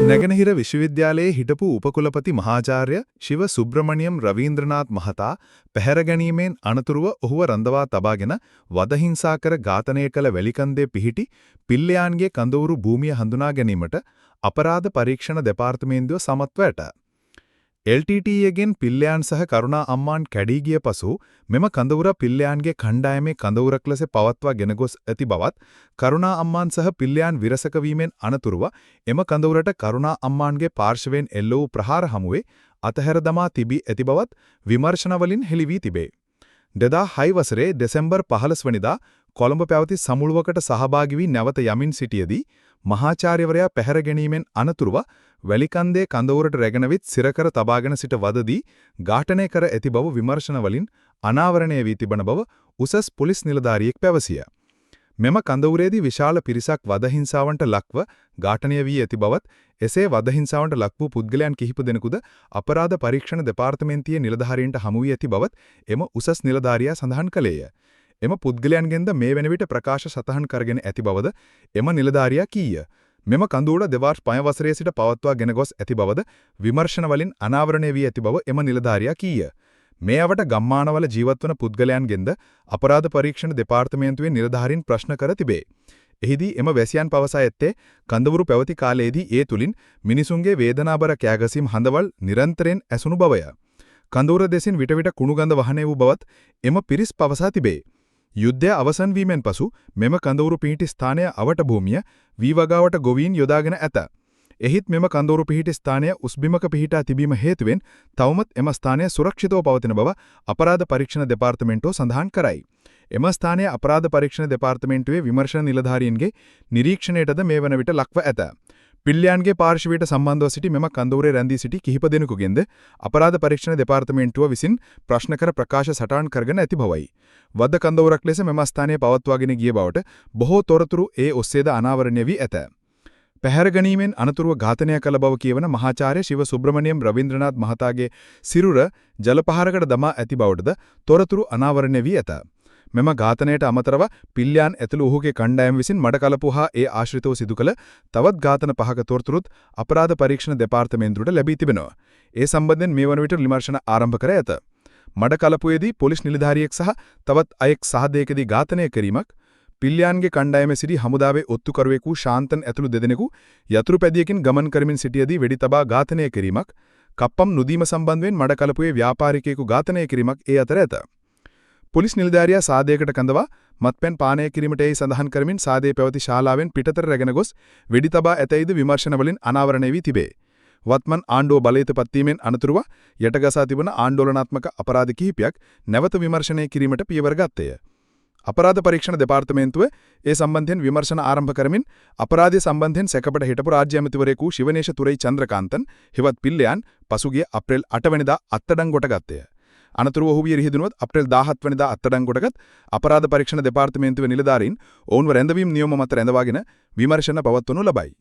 නැගෙනහිර විශ්වවිද්‍යාලයේ හිටපු උපකුලපති මහාචාර්ය ශිව සුබ්‍රමණියම් රවීන්ද්‍රනාත් මහතා පැහැර ගැනීමෙන් අනතුරුව ඔහුව රඳවා තබාගෙන වදහිංසා කර ඝාතනය කළ වැලිකන්දේ පිහිටි පිල්ලයාන්ගේ කඳවුරු භූමිය හඳුනා ගැනීමට අපරාධ පරීක්ෂණ දෙපාර්තමේන්තුව සමත්ව ඇත. LTTEගෙන් පිල්ලයාන් සහ කරුණා අම්මාන් කැඩී ගිය පසු මෙම කඳවුර පිල්ලයාන්ගේ කණ්ඩායමේ කඳවුරක් ලෙස පවත්වා ගෙන ගොස් ඇති බවත්, කරුණා අම්මාන් සහ පිල්ලයාන් විරසක වීමෙන් අනතුරුව එම කඳවුරට කරුණා අම්මාන්ගේ පාර්ශවයෙන් එල්ල වූ ප්‍රහාර හමුවේ අතහැර දමා තිබී ඇති බවත් විමර්ශන වලින් හෙළි වී තිබේ. 2006 වසරේ දෙසැම්බර් 15 වෙනිදා කොළඹ පැවති සමුළුවකට සහභාගී වී නැවත යමින් සිටියේදී මහාචාර්යවරයා පැහැර ගැනීමෙන් අනතුරුව වැලිකන්දේ කඳවුරට රැගෙන විත් සිරකර තබාගෙන සිට වදදී ඝාටනය කර ඇති බව විමර්ශන වලින් අනාවරණය වී තිබෙන බව උසස් පොලිස් නිලධාරියෙක් පැවසිය. මෙම කඳවුරේදී විශාල පිරිසක් වදහිංසාවන්ට ලක්ව ඝාටනය වී ඇති බවත්, එසේ වදහිංසාවන්ට ලක් වූ පුද්ගලයන් කිහිප දෙනෙකුද අපරාධ පරීක්ෂණ දෙපාර්තමේන්තුවේ නිලධාරීන්ට හමු වී ඇති බවත් එම උසස් නිලධාරියා සඳහන් කළේය. එම පුද්ගලයන්ගෙන්ද මේ වන විට ප්‍රකාශ සටහන් කරගෙන ඇති බවද එම නිලධාරියා කීය. මෙම කඳවුර 2005 වසරේ සිට පවත්වා ගෙන ගොස් ඇති බවද විමර්ශන වලින් අනාවරණය වී ඇති බව එම නිලධාරියා කීය. මේ අවට ගම්මානවල ජීවත් වන පුද්ගලයන්ගෙන්ද අපරාධ පරීක්ෂණ දෙපාර්තමේන්තුවේ නිලධාරීන් ප්‍රශ්න කර තිබේ. එහිදී එම වැසියන් පවසා ඇත්තේ කඳවුරු පැවති කාලයේදී ඒ තුලින් මිනිසුන්ගේ වේදනාබර කෑගසීම් හඳවල් නිරන්තරයෙන් ඇසුණු බවය. කඳවුර දෙසින් විට විට කුණු ගඳ වහනය වූ බවත් එම පිරිස් පවසා තිබේ. යුද්ධය අවසන් වීමෙන් පසු මෙම කඳවුරු පිහිටි ස්ථානය අවට භූමිය වී වගාවට ගොවීන් යොදාගෙන ඇත. එහිත් මෙම කඳවුරු පිහිටි ස්ථානය උස්බිමක පිහිටා තිබීම හේතුවෙන් තවමත් එම ස්ථානය සුරක්ෂිතව පවතින බව අපරාධ පරීක්ෂණ දෙපාර්තමේන්තුව සඳහන් කරයි. එම ස්ථානය අපරාධ පරීක්ෂණ දෙපාර්තමේන්තුවේ විමර්ශන නිලධාරීන්ගේ නිරීක්ෂණයටද මේ වන විට ලක්ව ඇත. පිල්ලයන්ගේ පාර්ශවයට සම්බන්ධව සිටි මෙම කඳවුරේ රැඳී සිටි කිහිප දෙනෙකුගෙන්ද අපරාධ පරීක්ෂණ දෙපාර්තමේන්තුව විසින් ප්‍රශ්න කර ප්‍රකාශ සටහන් කරගෙන ඇති බවයි. වද කඳවුරක් ලෙස මෙම ස්ථානය පවත්වාගෙන ගිය බවට බොහෝ තොරතුරු ඒ ඔස්සේද අනාවරණය වී ඇත. පැහැර ගැනීමෙන් අනතුරුව ඝාතනය කළ බව කියවන මහාචාර්ය ශිව සුබ්‍රමණියම් රවීන්ද්‍රනාත් මහතාගේ සිරුර ජල පහරකට දමා ඇති බවටද තොරතුරු අනාවරණය වී ඇත. මෙම ඝාතනයට අමතරව පිල්ලයන් ඇතුළු ඔහුගේ කණ්ඩායම විසින් මඩකලපුව හා ඒ ආශ්‍රිතව සිදු කළ තවත් ඝාතන පහක තොරතුරුත් අපරාධ පරීක්ෂණ දෙපාර්තමේන්තුවට ලැබී තිබෙනවා. ඒ සම්බන්ධයෙන් මේ වන විට විමර්ශන ආරම්භ කර ඇත. මඩකලපුවේදී පොලිස් නිලධාරියෙක් සහ තවත් අයෙක් සහදයකදී ඝාතනය කිරීමක්, පිල්ලයන්ගේ කණ්ඩායමේ සිටි හමුදාවේ ඔත්තුකරුවෙකු ශාන්තන් ඇතුළු දෙදෙනෙකු යතුරු පැදියකින් ගමන් කරමින් සිටියදී වෙඩි තබා ඝාතනය කිරීමක්, කප්පම් නුදීම සම්බන්ධයෙන් මඩකලපුවේ ව්‍යාපාරිකයෙකු ඝාතනය කිරීමක් ඒ අතර ඇත. පොලිස් නිලධාරියා සාදයකට කැඳවා මත්පැන් පානය කිරීමට එයි සඳහන් කරමින් සාදයේ පැවති ශාලාවෙන් පිටතට රැගෙන ගොස් වෙඩි තබා ඇතැයිද විමර්ශන වලින් අනාවරණය වී තිබේ. වත්මන් ආණ්ඩුව බලයට පත්වීමෙන් අනතුරුව යටගසා තිබුණ ආందోලනාත්මක අපරාධ කිහිපයක් නැවත විමර්ශනය කිරීමට පියවර ගත්තේය. අපරාධ පරීක්ෂණ දෙපාර්තමේන්තුව ඒ සම්බන්ධයෙන් විමර්ශන ආරම්භ කරමින් අපරාධය සම්බන්ධයෙන් සැකපට හිටපු රාජ්‍ය ඇමතිවරයෙකු ශිවනේශ තුරයි චන්ද්‍රකාන්තන් හෙවත් පිල්ලයන් පසුගිය අප්‍රේල් 8 වෙනිදා අත්අඩංගුවට ගත්තේය. අනතුරුව ඔහු විය රිහිදුනුවත් අප්‍රේල් 17 වෙනිදා අත්අඩංගුවටගත් අපරාධ පරීක්ෂණ දෙපාර්තමේන්තුවේ නිලධාරීන් ඔවුන්ව රැඳවීම් නියම මත රැඳවාගෙන විමර්ශන පවත්වනු ලබයි.